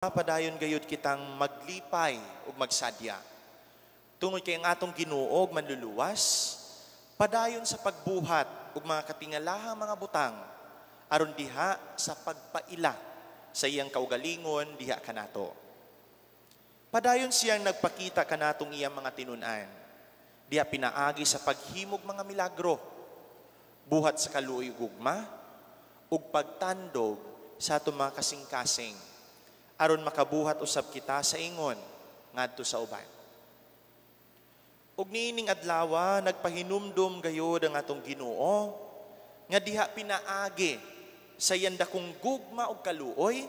Padayon gayud kitang maglipay ug magsadya. Tungod kay ang atong Ginoo ug Manluluwas padayon sa pagbuhat ug mga katingalahang mga butang aron diha sa pagpaila sa iyang kaugalingon diha kanato. Padayon siyang nagpakita kanatong iyang mga tinun-an. Diha pinaagi sa paghimog mga milagro, buhat sa kaluoy ug gugma, ug pagtandog sa atong mga kasing-kasing aron makabuhat usab kita sa ingon ngadto sa uban. Ug niining adlawa, nagpahinumdum gayod ang atong Ginoo nga diha pinaagi sa iyang dakong gugma ug kaluoy,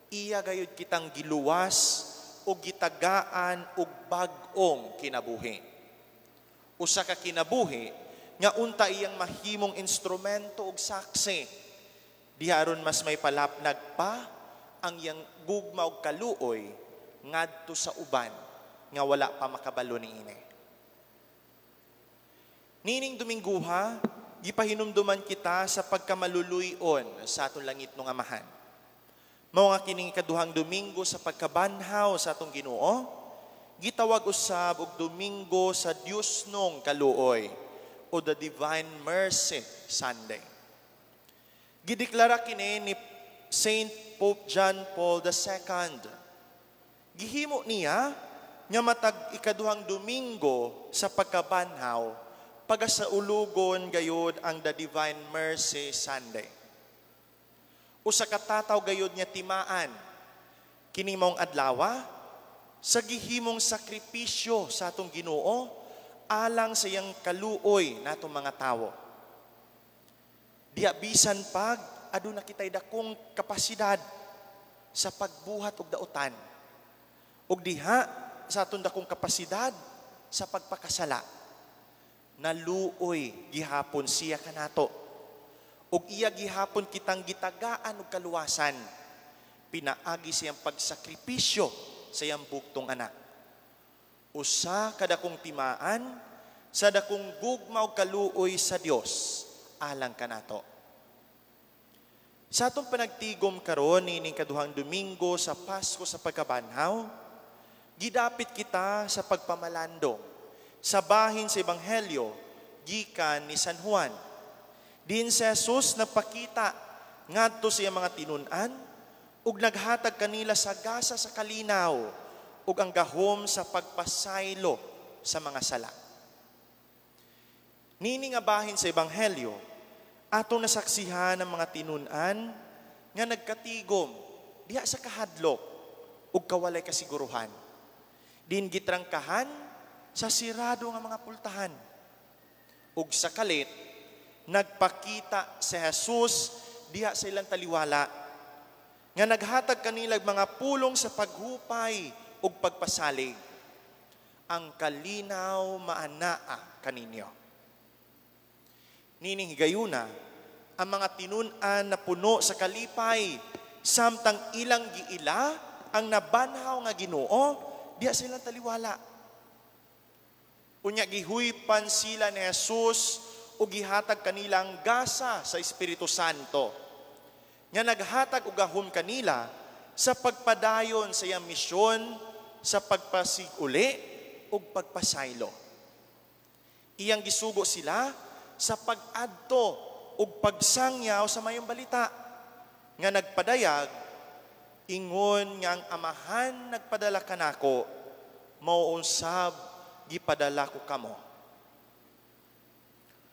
iya gayud kitang giluwas ug gitagaan og bag-ong kinabuhi. Usa ka kinabuhi nga unta iyang mahimong instrumento ug saksi diha aron mas may palapnag pa ang iyang gugma ug kaluoy ngadto sa uban nga wala pa makabalo niini. Niining Domingguha, gipahinumduman kita sa pagkamaluluy-on sa atong langitnong Amahan. Mao nga kining ikaduhang Domingo sa pagkabanhaw sa atong Ginoo, gitawag usab og Domingo sa Diosnong Kaluoy o the Divine Mercy Sunday. Gideklara kini ni Saint Pope John Paul II. Gihimo niya nga matag ikaduhang Domingo sa pagkabanhaw, pagasaulugon gayod ang the Divine Mercy Sunday. Usa ka tataw gayod nga timaan kini maong adlawa sa gihimong sakripisyo sa atong Ginoo alang sa iyang kaluoy natong mga tawo. Diha bisan pag aduna kitay dakong kapasidad sa pagbuhat og dautan, ug diha sa atong dakong kapasidad sa pagpakasala, naluoy gihapon siya kanato. Ug iya gihapon kitang gitagaan og kaluwasan pinaagi siyang pagsakripisyo sa iyang bugtong anak. Usa ka dakong timaan sa dakong gugma ug kaluoy sa Dios alang kanato. Sa atong panagtigom karon niining kaduhang Domingo sa Pasko sa pagkabanhaw, gidapit kita sa pagpamalandong sa bahin sa Ebanghelyo gikan ni San Juan. Diin si Jesus nagpakita ngadto sa iyang mga tinun-an ug naghatag kanila sa gasa sa kalinaw ug ang gahom sa pagpasaylo sa mga sala. Nini nga bahin sa Ebanghelyo, atong nasaksihan ang mga tinun-an nga nagkatigom diha sa kahadlok ug kawalay kasiguruhan. Din gitrangkahan sa sirado nga mga pultahan. Ug sa kalit, nagpakita si Jesus diha sa ilang taliwala nga naghatag kanila mga pulong sa paghupay ug pagpasalig. "Ang kalinaw maanaa kaninyo." Nining higayuna, ang mga tinun-an na puno sa kalipay samtang ilang giila ang nabanhaw nga Ginoo diha silang taliwala. Unya gihuypan sila ni Jesus ug gihatag kanila ang gasa sa Espiritu Santo nga naghatag og gahom kanila sa pagpadayon sa iyang misyon sa pagpasig-uli ug pagpasaylo. Iyang gisugo sila sa pag-adto ug pagsangyaw sa mayong balita nga nagpadayag ingon nga ang Amahan nagpadala kanako, mao usab gipadala ko kamo.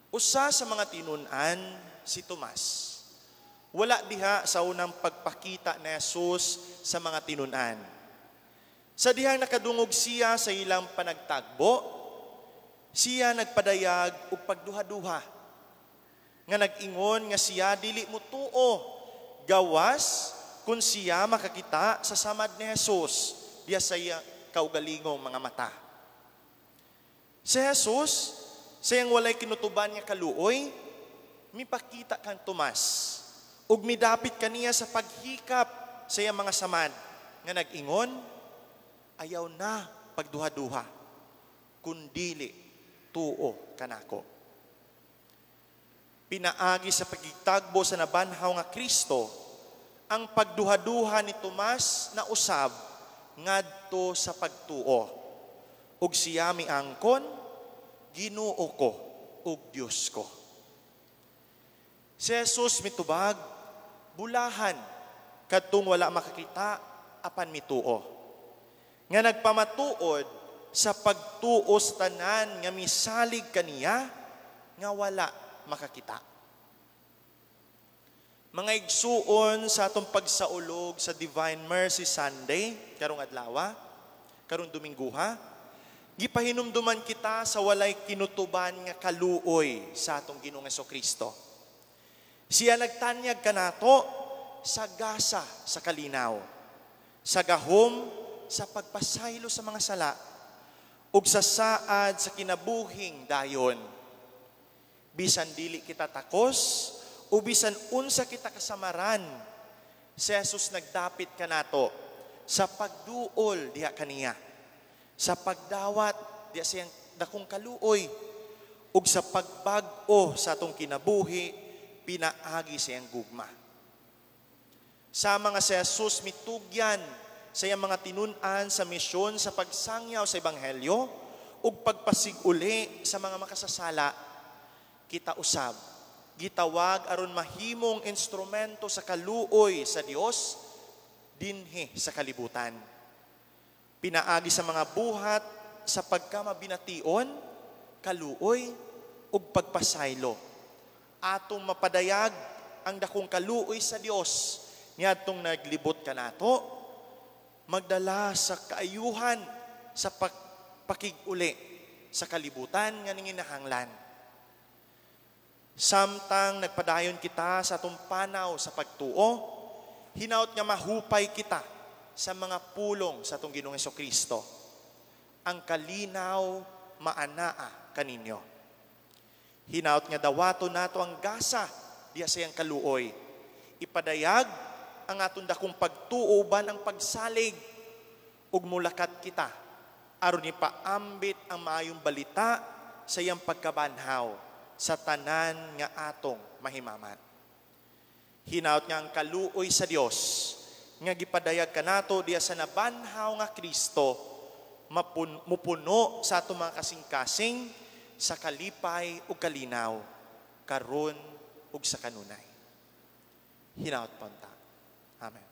Usa sa mga tinun-an, si Tomas. Wala diha sa unang pagpakita ni Jesus sa mga tinun-an. Sa dihang nakadungog siya sa ilang panagtagbo, siya nagpadayag og pagduha-duha nga nag-ingon nga siya dili mutuo gawas kung siya makakita sa samad ni Jesus diha sa iya kaugalingong mga mata. Si Jesus, sa iyang walay kinutuban nga kaluoy, mipakita kang Tomas ug midapit kaniya sa paghikap sa iyang mga samad nga nag-ingon, "Ayaw na pagduha-duha, kundili tuo kanako." Pinaagi sa pagtagbo sa nabanhaw nga Kristo, Ang pagduhaduha ni Tomas na usab ngadto sa pagtuo. Ug siya miangkon, "Ginoo ko ug Dios ko." Si Jesus mitubag, "Bulahan kadtong wala makakita apan mituo." Nga nagpamatuod sa pagtuo sa tanan nga misalig kaniya nga wala makakita. Mga igsuon, sa atong pagsaulog sa Divine Mercy Sunday, karong adlaw, karong Domingguha, gipahinumduman kita sa walay kinutuban nga kaluoy sa atong Ginoong Kristo. Siya nagtanyag kanato sa gasa sa kalinaw, sa gahom sa pagpasaylo sa mga sala, ug sa saad sa kinabuhing dayon. Bisan dili kita takos, o bisan unsa kita kasamaran, si Jesus nagdapit kanato sa pagduol diha kaniya, sa pagdawat diha siyang dakong kaluoy, ug sa pagbag-o sa atong kinabuhi pinaagi sa iyang gugma. Sa mga si Jesus mitugyan sa iyang mga tinun-an sa misyon sa pagsangyaw sa ebanghelyo ug pagpasig-uli sa mga makasasala, kita usab gitawag aron mahimong instrumento sa kaluoy sa Dios dinhi sa kalibutan. Pinaagi sa mga buhat sa pagkamabination, kaluoy ug pagpasaylo, atong mapadayag ang dakong kaluoy sa Dios niadtong naglibot kanato, magdala sa kaayuhan sa pakig-uli sa kalibutan nga nanginahanglan. Samtang nagpadayon kita sa atong panaw sa pagtuo, hinaut nga mahupay kita sa mga pulong sa atong Ginoong Kristo. "Ang kalinaw maanaa kaninyo." Hinaut nga dawato nato ang gasa diha sa iyang kaluoy. Ipadayag ang atong dakong pagtuo uban ang pagsalig ug mulakat kita aron ipaambit ang maayong balita sa iyang pagkabanhaw sa tanan nga atong mahimamat. Hinaut nga ang kaluoy sa Dios nga gipadayag kanato diha sa nabanhaw nga Kristo mupuno sa atong mga kasing-kasing sa kalipay ug kalinaw karon ug sa kanunay. Hinaut pa unta. Amen.